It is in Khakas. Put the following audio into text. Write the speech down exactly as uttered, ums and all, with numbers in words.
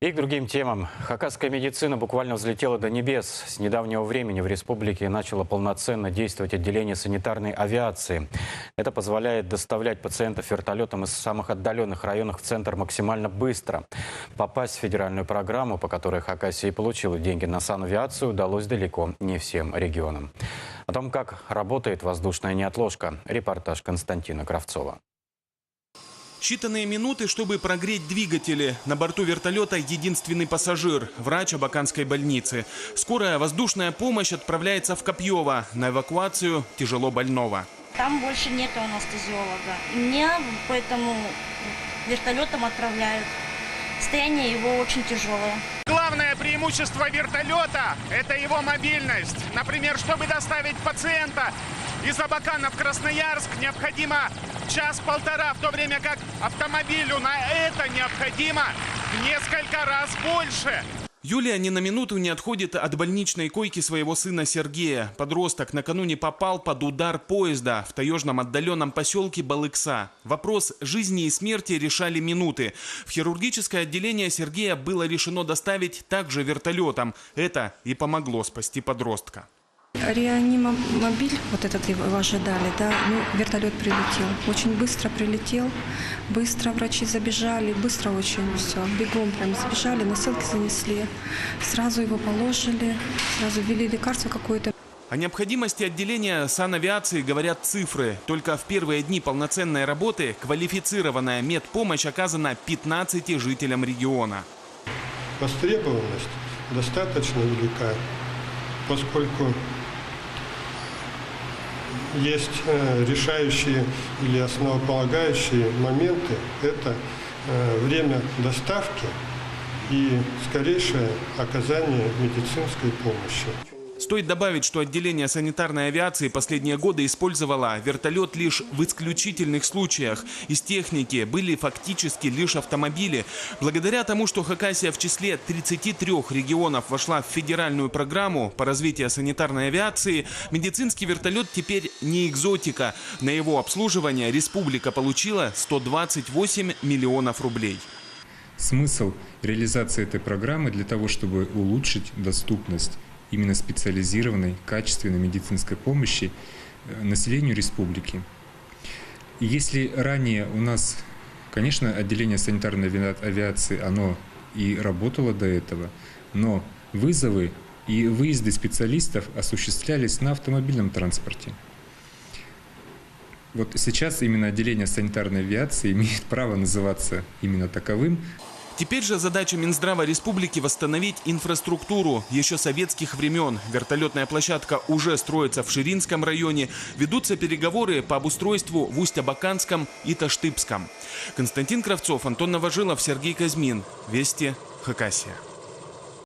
И к другим темам. Хакасская медицина буквально взлетела до небес. С недавнего времени в республике начало полноценно действовать отделение санитарной авиации. Это позволяет доставлять пациентов вертолётом из самых отдалённых районов в центр максимально быстро. Попасть в федеральную программу, по которой Хакасия и получила деньги на санавиацию, удалось далеко не всем регионам. О том, как работает воздушная неотложка, репортаж Константина Кравцова. Считанные минуты, чтобы прогреть двигатели. На борту вертолёта единственный пассажир, врач Абаканской больницы. Скорая воздушная помощь отправляется в Копьёво на эвакуацию тяжело больного. Там больше нету анестезиолога. И меня поэтому вертолётом отправляют. Состояние его очень тяжелое. Главное преимущество вертолёта — это его мобильность. Например, чтобы доставить пациента из Абакана в Красноярск, необходимо час-полтора, в то время как автомобилю на это необходимо в несколько раз больше. Юлия ни на минуту не отходит от больничной койки своего сына Сергея. Подросток накануне попал под удар поезда в таёжном отдалённом посёлке Балыкса. Вопрос жизни и смерти решали минуты. В хирургическое отделение Сергея было решено доставить также вертолётом. Это и помогло спасти подростка. Реанимобиль, вот этот его ожидали, да, ну, вертолёт прилетел. Очень быстро прилетел, быстро врачи забежали, быстро очень всё. Бегом прям забежали, носилки занесли, сразу его положили, сразу ввели лекарство какое-то. О необходимости отделения санавиации говорят цифры. Только в первые дни полноценной работы квалифицированная медпомощь оказана пятнадцати жителям региона. Востребованность достаточно велика, поскольку есть, э, решающие или основополагающие моменты. Это, э, время доставки и скорейшее оказание медицинской помощи. Стоит добавить, что отделение санитарной авиации последние годы использовало вертолёт лишь в исключительных случаях. Из техники были фактически лишь автомобили. Благодаря тому, что Хакасия в числе тридцати трёх регионов вошла в федеральную программу по развитию санитарной авиации, медицинский вертолёт теперь не экзотика. На его обслуживание республика получила сто двадцать восемь миллионов рублей. Смысл реализации этой программы для того, чтобы улучшить доступность именно специализированной, качественной медицинской помощи, э, населению республики. И если ранее у нас, конечно, отделение санитарной авиа-, авиации, оно и работало до этого, но вызовы и выезды специалистов осуществлялись на автомобильном транспорте. Вот сейчас именно отделение санитарной авиации имеет право называться именно таковым. Теперь же задача Минздрава республики восстановить инфраструктуру ещё советских времён. Вертолётная площадка уже строится в Ширинском районе. Ведутся переговоры по обустройству в Усть-Абаканском и Таштыпском. Константин Кравцов, Антон Новожилов, Сергей Козьмин. Вести, Хакасия.